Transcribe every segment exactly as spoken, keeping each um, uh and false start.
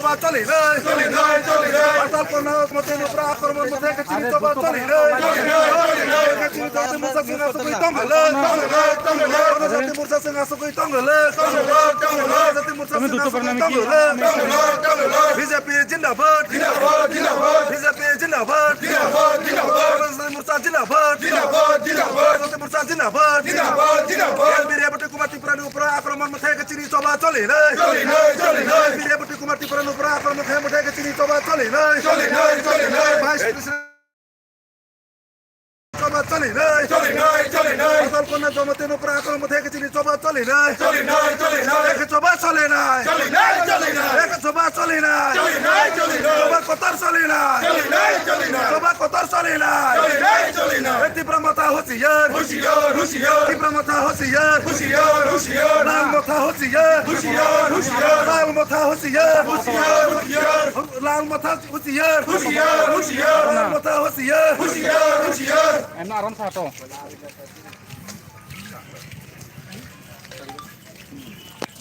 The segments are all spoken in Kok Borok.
Choba choli nai. Choli nai, choli nai. Patal Kona Jamatia ni upor akromon mothe khe chini choba choli nai. Choli nai, choli nai. Khe chini jati mursa sengha sogwi tong le. Tong le, tong le. Kono jati mursa sengha sogwi tong le. Tong le, tong le. Kono jati mursa sengha sogwi tong le. Tong le, tong le. B J P jindabad. Jindabad, jindabad. B J P jindabad. Jindabad, jindabad. Kono jati mursa jindabad. Jindabad, jindabad. Kono jati mursa jindabad. Jindabad, jindabad. N P Reboti Kumar Tripura ni upor akromon mothe khe chini choba choli nai. Choli nai, choli nai. N P Reboti Kumar Tripura ni upor akromon mothe khe chini choba choli nai. Choli nai, choli nai. Vice President choba choli nai. Choli nai, choli nai. Patal Kona Jamatia ni upor akromon mothe khe chini choba choli nai. Choli nai, choli nai. Ekhe choba choli nai. Choli nai, choli nai. Ekhe choba choli nai. Choli nai, choli nai. Choba kotor choli nai. Choli nai, choli nai. Choba kotor choli nai. Choli nai, choli nai. Ei Tipra Motha hoshiyar. Hoshiyar, hoshiyar. Tipra Motha hoshiyar. Hoshiyar, hoshiyar. Lal Motha hoshiyar. Hoshiyar, hoshiyar. Lal Motha hoshiyar. Hoshiyar, hoshiyar. Lal Motha hoshiyar. Hoshiyar, hoshiyar. Lal Motha hoshiyar. Hoshiyar, hoshiyar. Em na aram sa to.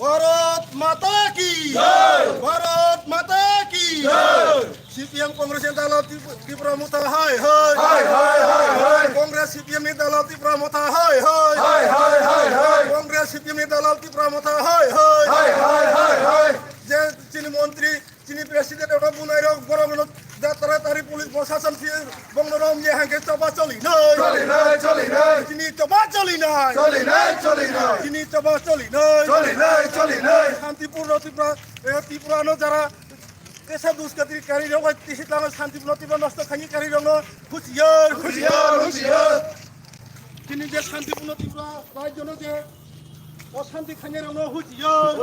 Bharat Mata ki! Jai! Bharat Mata ki! Jai! C P M Congress ni dalal Trip-, Tripura Motha hai hai! Hai, hai, hai, hai! Congress C P M ni dalal Tripura Motha hai hai! Hai, hai, hai, hai! Congress C P M ni dalal Tripura Motha hai hai! Hai, hai, hai, hai! Je chini montri Chini president oro bunai rok borok no da taratari police proshashan si bongno rom ye hangke choba choli nai. Choli nai, choli nai. Chini choba choli nai. Choli nai, choli nai. Chini choba choli nai. Choli nai, choli nai. Shantipurno Tripura, eh, Tripura no jara tesa duskati kari rok bai tisi tlango Shantipurno Tripura nosto khaini kari rok no husiar, husiar, husiar. Chini je Shantipurno Tripura rajyo no je oshanti khaini rok no husiar.